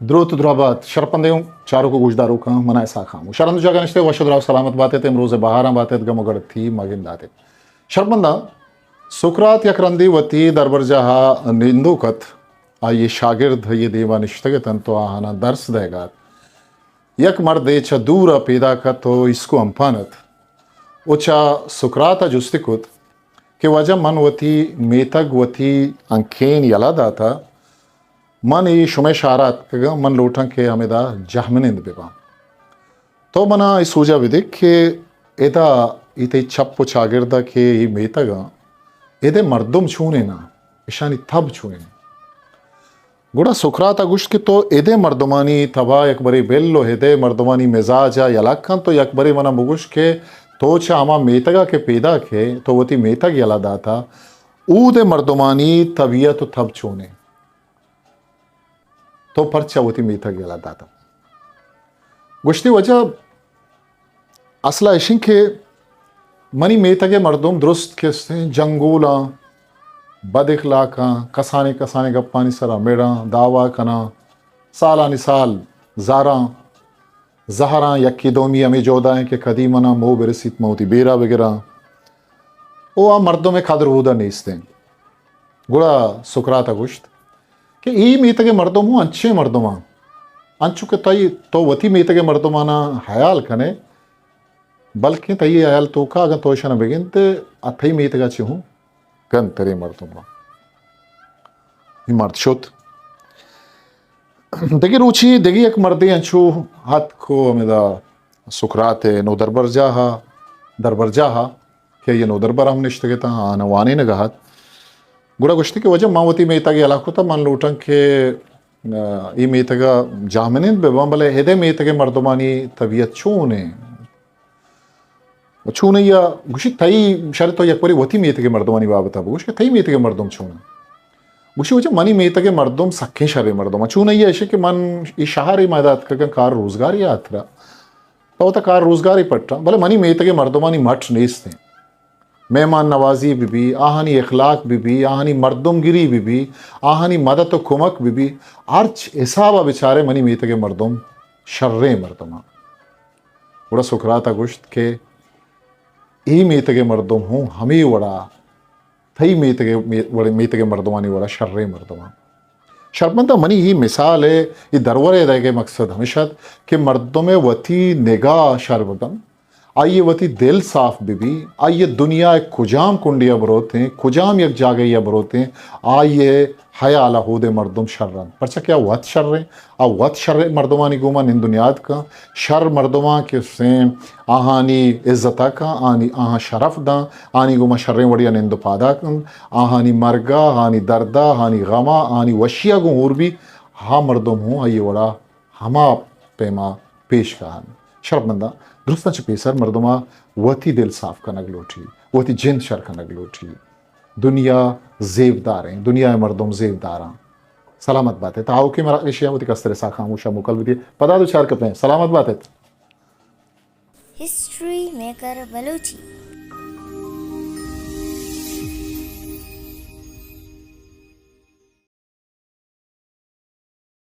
دروت درابات، شرپندیں چاروک و گوشداروکاں، من ءَ اسحاق خاموش۔ شرند جاگہ نشتے، وش و دراہ سلامت باتیت، امروز بہاراں باتیت، گم و گڑتی مگنداتیت۔ شرپنداں، سقراط یک رندے وتی دربرجاہ ءَ نندوک ات، آئی ءِ شاگرد آئی ءِ دیما نشتگ اتنت و آہاناں درس دئیگ ءَ ات۔ یک مردے چہ دور ءَ پیداک ات و ایسکو ہمپان ات و چہ سقراط ءَ جستی کت کہ واجہ، من وتی میتگ وتی ہنکین یلہ داتہ، من اے شمئے شہر ءَ اتکگاں، من لوٹاں کہ ہمدا جہمنند بباں۔ تو منا اے سوجا بدے کہ ادا اے تئی چپ و چاگرد ءَ کہ اے میتگاں، ادے مردم چونیناں، اشانی تب چونین؟ گڑا سقراط ءَ گوشت کہ تو ادے مردمانی تب ءَ یک برے بل و ادے مردمانی مزاج ءَ یلہ کن، تو یک برے منا بگوش کہ تو چہ ہما میتگ ءَ کہ پیداک ئے، تو وتی میتگ یلہ داتہ، اود ءِ مردمانی طبیعت و تب چونیں؟ تو پرچا وتی میتگ یلہ داتہ؟ گوشتی، واجہ، اصل ءَ اش انت کہ منی میتگ ءِ مردم درست کہ استیں جنگولاں، بد اخلاقاں، کسانیں کسانیں گپانی سرا مڑاں، دعویٰ کناں، سالانی سال زاراں، زہراں، یکے دومی ہمے جہد ءَ انت کہ کدی منا موہ برسیت، من وتی بیرا بگراں۔ او آ مردم ءِ قدر اودا نیست انت۔ گڑا سقراط ءَ گوشت کہ اے میتگ ءِ مردم ہوں انچیں مردماں، انچو کہ تئی، تو وتی میتگ ءِ مردماناں حیال کن ئے، بلکیں تئی حیال توکا اگاں تو اشاناں بگند ئے، آ تئی میتگ ءَ چہ ہوں گندتریں مردماں۔ اے مرد شت۔ دگہ روچے دگہ یک مردے انچو اتک و ہمدا سقراط ءِ نودربرجاہ ءَ، دربرجاہ ءَ کہ آئی ءِ نودربر ہم نشتگ اتاں، آہاں وانینگ ءَ ات۔ گڑا گوشتی کہ واجہ، من وتی میتگ یلہ کتہ، من لوٹاں کہ، آ، اے میتگ ءَ جہمنند بباں، بلے ادے میتگ ءِ مردمانی طبیعت چون انت؟ و چونئی ءَ گوشی، تئی شر، تو یک برے وتی میتگ ءِ مردمانی بابت ءَ بگوش کہ تئی میتگ ءِ مردم چون انت؟ گوشی، واجہ، منی میتگ ءِ مردم سکیں شریں مردم انت۔ چونئی ءَ اش کہ من اے شہر ءَ مئے اتکگاں کار روزگارے ءِ ہاترا، پہ وتا کار روزگارے پٹاں، بلے منی میتگ ءِ مردمانی مٹ نیست انت۔ مہمان نوازی بہ بی، آہانی اخلاق بہ بی، آہانی مردمگری بہ بی، آہانی مدد و کمک بہ بی، ہرچ حساب ءَ بچارے منی میتگ ءِ مردم شریں مردماں۔ گڑا سقراط ءَ گوشت کہ اے میتگ ءِ مردم ہوں ہمے وڑا تئی میتگ ءِ، می-، وڑ-، میتگ ءِ مردمانی وڑا شریں مردماں۔ شرمندہ، منی اے مثال ءِ، اے درور ءِ دئیگ ءِ مقصد ہمیش ات کہ مردم ءِ وتی نگاہ شر بہ بنت، آئی ءِ وتی دل صاف بہ بی، آئی ءِ دنیا ءِ کجام کنڈے ءَ بروتیں، کجام یک جاگہے ءَ بروتیں، آئی ءِ حیال ءَ ہودے مردم شر انت، پرچا کہ آ وت شر انت، آ وت شر مردمانی گوما نند و نیاد کن، شر مردماں کہ سین آہانی عزت ءَ کن، آہانی، آہاں شرف داں، آہانی گوما شریں وڑے ءَ نند و پادا کن، آہانی مرگ ءَ، آہانی درد ءَ، آہانی غم ءَ، آہانی وشی ءَ گوں ہور بی، ہا مردم ہوں آئی وڑا ہما پیما پیش کاہن۔ شرپمنداں، درستاں چہ پیسر مردما وتی دل صاف کنگ لوٹی، وتی جند شر کنگ لوٹی۔ دنیا زیبداریں، دنیا ءِ مردم زیبداراں۔ سلامت بات ات۔ آؤکیں مراگشے ءَ وتی کستر اسحاق خاموش ءَ موکل بدیے۔ پدا دوچار کپیں۔ سلامت بات ات۔ ہسٹری میکر بلوچی۔